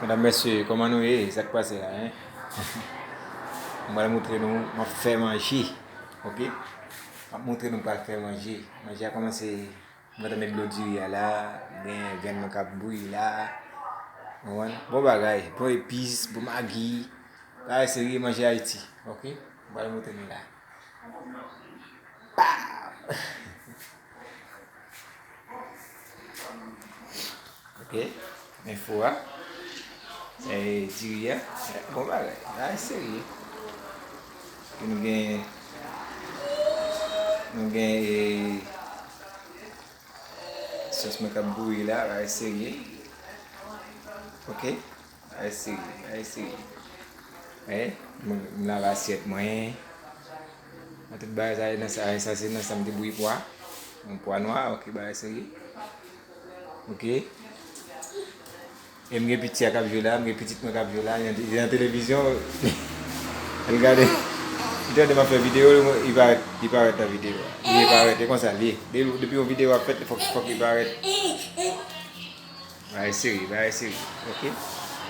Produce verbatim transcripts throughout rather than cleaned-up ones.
Medam, mesye, kòman nou ye? Sa k pase la, en? M pral montre nou, m ap fè manje, oke? M ap montre nou, m pral fè manje. Manje a kòmanse, m gentan met dlo diri a la, gen vyann mwen k ap bouyi la. Ou konprann? Bon bagay, bon epis, bon magi. Bagay serye, manje Ayiti, oke? M pral montre nou la. Pow! Ok, men fou a. E diri a. Bon bagay. Bagay serye. Epi nou gen, nou gen, e, sòs mwen k ap bouyi la. Bagay serye. Ok. Bagay serye, bagay serye. Wi, m, m lave asyèt mwen. Mwen tout bagay sa, nan sa, sa se nan sa m te bouyi pwa. Yon pwa nwa, ok, bagay serye. Ok. E m gen piti a k ap jwe la, m gen pitit mwen k ap jwe la, li nan, li nan televizyon. L gade. Li tande m ap fè videyo, li parèt, li parèt nan videyo a. Li parèt, e konsa l ye. De-, depi yon videyo ap fèt, fòk, fòk li parèt. Bagay serye, bagay serye, ok?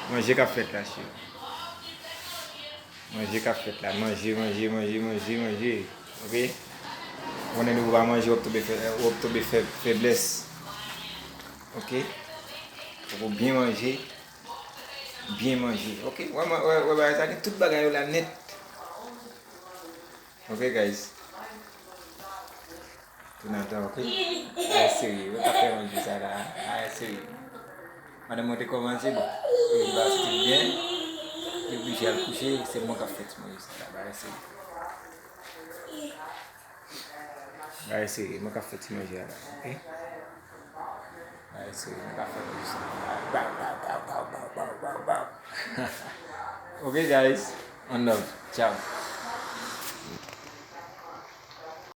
Manje k ap fèt la, cheri. Manje k ap fèt la, manje, manje, manje, manje, manje, ok? Ou konnen depi w pa manje, w ap tonbe fè, w ap tonbe fè, feblès, ok? Fòk ou byen manje, byen manje, ok? Wè, wè, wè bagay sa, gen tout bagay yo la nèt. Ok, guys. Tout nan tan, ok? Bagay serye, mwen ka fè manje sa la. Bagay serye. Madanm mwen te kòmanse, bon, e li pa santi l byen. Li oblije al kouche, se mwen k ap fè ti manje sa la. Bagay serye. Bagay serye, mwen k ap fè ti manje a la, ok? Bagay serye, mwen k ap fè manje sa la. Baw, baw, baw, baw. Ok, guys. One love. Ciao.